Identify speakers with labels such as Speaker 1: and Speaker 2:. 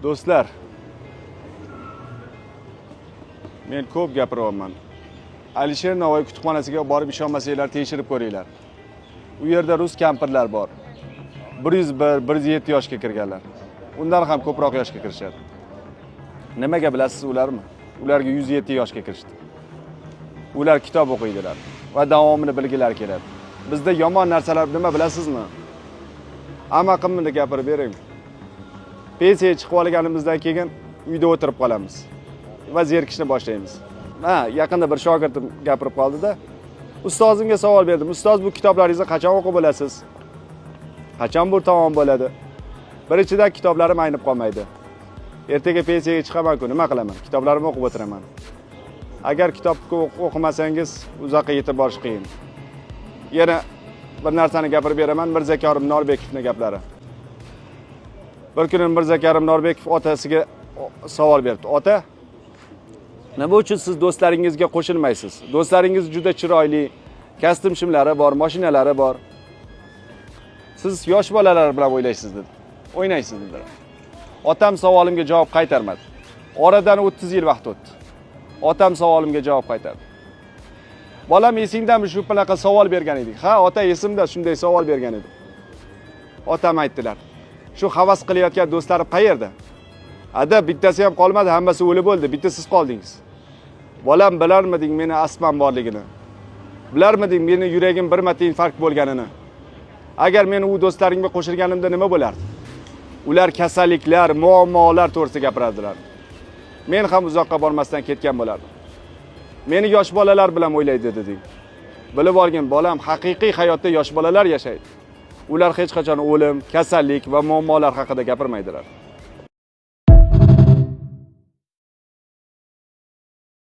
Speaker 1: Do'stlar, men ko'p gapiryapman. Alisher Navoiy kutubxonasiga borib ishonmasanglar tekshirib ko'ringlar. U yerda rus kampirlar bor. 101, 107 yoshga kirganlar. Undan ham ko'proq yoshga kirishadi. Nimaga bilasiz ularmi? Ularga 107 yoshga kirishdi. Ular kitob o'qiydilar va davomini bilgilari keladi. Bizda yomon narsalar nima bilasizmi? Amaqimni gapirib bering. Pensiyaga chiqib olganimizdan keyin uyda o'tirib qolamiz va zerikishni boshlaymiz. Ha, yaqinda bir shogirdim gapirib qoldi-da. Ustozimga savol berdim. Ustoz, bu kitoblaringizni qachon o'qib bo'lasiz? Qachon bu tamom bo'ladi? Birinchidan kitoblarim aynib qolmaydi. Ertaga pensiyaga chiqaman-ku, nima qilaman? Kitoblarimni o'qib o'tiraman. Agar kitobni o'qimasangiz, uzoqqa yetib borish qiyin. Yana bir narsani gapirib beraman, Mirzakarim Norbekovning gaplari. Bir kuni Mirzakarim Norbekov otasiga savol berdi. Ota, nima uchun siz do'stlaringizga qo'shilmaysiz? Do'stlaringiz juda chiroyli, kostyum shimlari bor, mashinalari bor. Siz yosh bolalar bilan o'ylaysiz dedi. O'ynaysiz dedi. Otam savolimga javob qaytarmadi. Oradan 30 yil vaqt o'tdi. Otam savolimga javob qaytardi. Bolam, esingdami shu bunaqa savol bergan edik? Ha, ota, esimda, shunday savol bergan edim. Otam aytdilar. Shu havas qilayotgan do'stlarim qayerda? Ada, bittasi ham qolmadi, hammasi o'lib bo'ldi, bitta siz qoldingiz. Bolam, bilarmiding meni astmam borligini? Bilarmiding meni yuragim bir marta infarkt bo'lganini? Agar men u do'stlarimga qo'shilganimda nima bo'lardi? Ular kasalliklar, muammolar to'g'risida gapirardilar. Men ham uzoqqa bormasdan ketgan bo'lardim. Meni yosh bolalar bilan o'ylaydi deding. Bilib olgin bolam, haqiqiy hayotda yosh bolalar yashaydi. Ular hech qachon o'lim, kasallik va muammolar haqida gapirmaydilar.